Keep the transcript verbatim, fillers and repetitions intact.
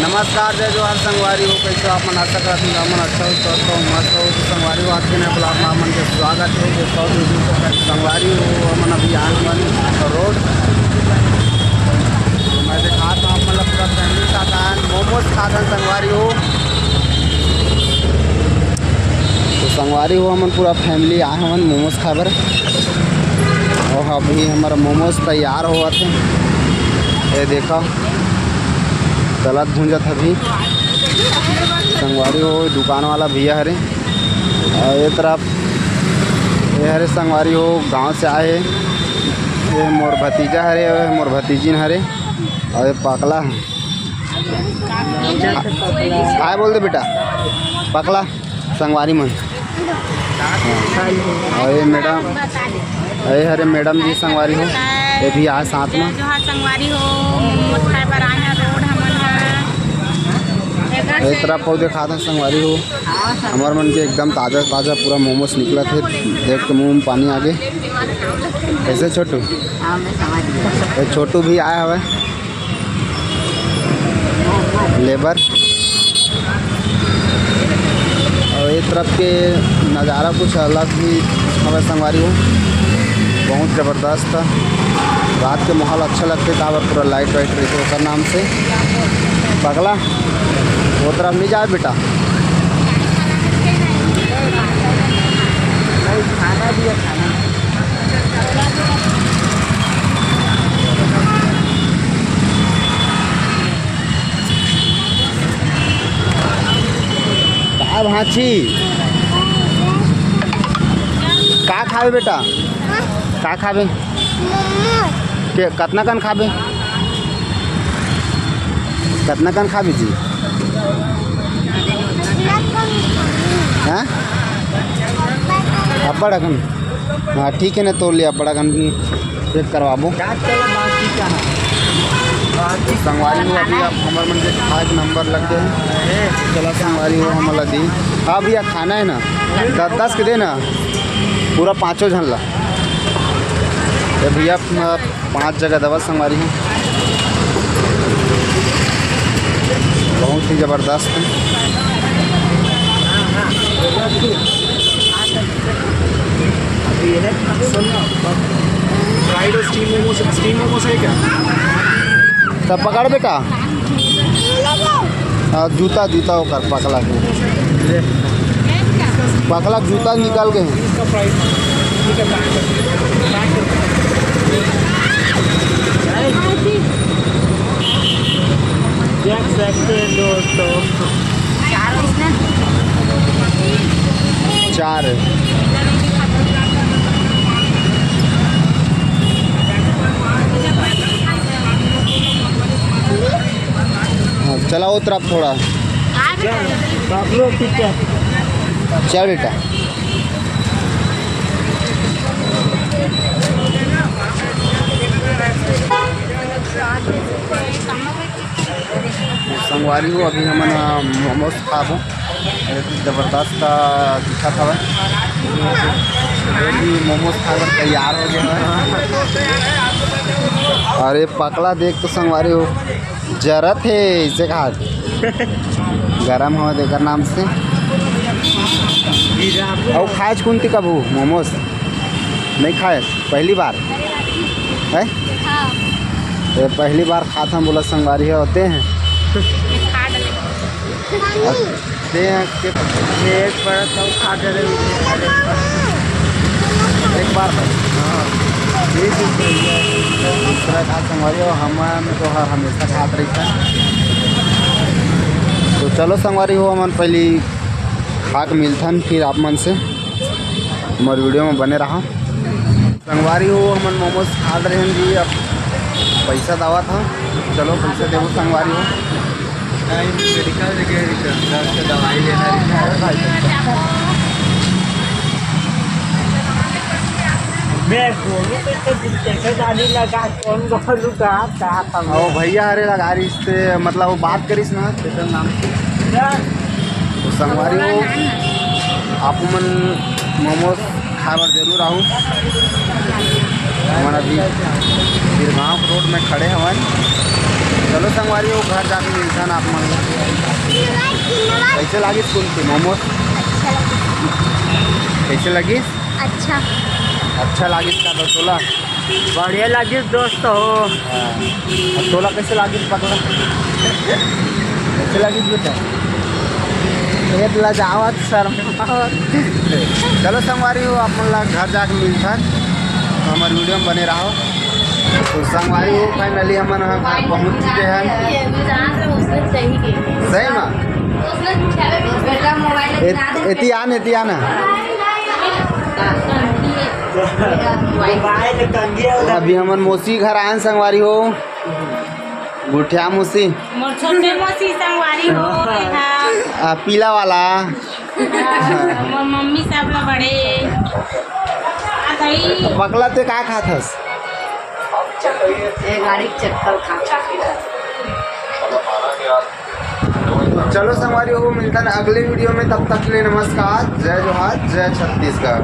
नमस्कार, जय जोहार संगवारी हो, कइसे हो आप मन? आशा करत हँव आप मन अच्छा हो, स्वस्थ हो, मस्त हो। तो संगवारी हो, आज के नए vlog में आप मन के स्वागत हे। तो सब संगवारी हो, हमन अभी आए हवन रोड। मैं दिखात हँव आप मन ला पूरा family साथ आए हन, momos खात हन संगवारी हो। तो संगवारी हो, हमन पूरा family आए हवन momos खाए बर। अउ अभी हमर momos तैयार होवत हे, ये देखा। तलत भूंजत हे अभी। संगवारी हो, दुकान वाला भैया हरे। अउ ये तरफ ये हरे संगवारी हो, गांव से आए हे। ये मोर भतीजा हरे, ये मोर भतीजिन हरे। अउ ये पकला हे। हाय बोल दे बेटा, पकला। संगवारी मन। अउ ये madam, अउ ये हरे madam जी संगवारी हो, ये भी आए साथ में। जोहार संगवारी हो, momos खाए बर आए हन रोड हमन ह। ये तरफ पौधे खात हन संगवारी हो, हमर मन के एकदम ताजा ताजा पूरा momos निकलत हे, देख के मुंह में पानी आ गे। कइसे छोटू? हाँ, मैं समझ गया। ये छोटू भी आए हवे। लेबर। अउ ये तरफ के नज़ारा कुछ अलग ही हवे संगवारी हो, बहुत जबरदस्त। रात के माहौल अच्छा लगथे, काबर पूरा light वाइट रहिथे ओकर नाम से। पगला, वो तरफ नहीं जाए बेटा। नहीं, खाना भी है, खाना। का भांची? का खाबे बेटा? का खाबे? के, कतना कन खाबे? कतना कन खाबे जी? हाँ? अब्बड़ अकन। हाँ, ठीक है ना, तोड़ लिया, अब्बड़ अकन pack करवाबो। संगवारी हो, अभी आप हमर मन के खाए के number लग गए। चला संगवारी हो, हमन ला दी। हाँ भैया, खाना है ना, दस दस के दे ना, पूरा पाँचों झन ला। ये भैया, पाँच जगह दबा संगवारी हो, बहुत ही जबरदस्त। Fried और steam momos, steam momos है क्या? तब पकड़ बेटा। हाँ, जूता, जूता ओकर पकला के। पकला के जूता निकल गए। इसका price ठीक है, pack कर, pack कर। देख सकते हैं दोस्तों। चार है। हाँ, चलाओ तरफ थोड़ा। चल बेटा। संगवारी हो, अभी हमन, अ, momos खाबो। ये तो जबरदस्त, अ, दिखत हवय। ये भी momos खाए बर तैयार हो गया है। अरे पकला देख तो संगवारी हो, जरत हे इसे खा। गरम हो तेकर नाम से। अउ खाए कुंती कभू momos? नहीं खाए, पहली बार है। हाँ। ये पहली बार खात हम, बोला संगवारी हे होते हैं। खा डले। ते हैं के एक बार तो खा डले। एक बार बस। हाँ। ये चीज़ सही है। दूसरा खा संगवारी हो, हम तो हर हमेशा खात रहिथन। तो चलो संगवारी हो, हमन पहली खा के मिलथन फिर आप मन से। हमर video में बने रहा। संगवारी हो, हमन momos खा रहे हैं जी, अब पैसा दावत ह। चलो, पैसा देवो संगवारी हो। नहीं, medical लेके दर्द के दवाई लेना है। मैं बोलूँ तो, तो कैसे गाड़ी लगा, कौन बोलूँ का, का समझ? ओ भैया, अरे लगा रही इससे, मतलब वो बात करिस ना, चेतन नाम से। तो संगवारी हो, आप मन momos खाए बर जरूर आहू। हमन अभी गिरगांव रोड में खड़े हवन। चलो संगवारी हो, घर जाके मिलथन आप मन ला। कैसे लागिस कुल्फी मोमोज? कैसे लगिस? अच्छा। अच्छा लागिस का तो तोला? बढ़िया लागिस दोस्त हो। हाँ। अब तोला कैसे लागिस पकला? कैसे लागिस बेटा? एक लजावत शर्मावत। चलो संगवारी हो, आप मन ला घर जाके मिलथन, तो हमर वीडियो में बने रहो। तो संगवारी हो, finally हमन ह घर पहुंच चुके हैं। सही में? एत-, एती आन, एती आन। अभी हमन मौसी घर आयन संगवारी हो, गुठिया मौसी। मोर छोटे मौसी संगवारी हो, एहा। आ, पीला वाला। हाँ, मोर मम्मी सब ला बड़े। आ, दही। पकला ते का खात हस? ये गाड़ी के चक्कर खा। चलो संगवारी हो, मिलथन अगले वीडियो में, तब तक के लिए नमस्कार, जय जोहार, जय छत्तीसगढ़।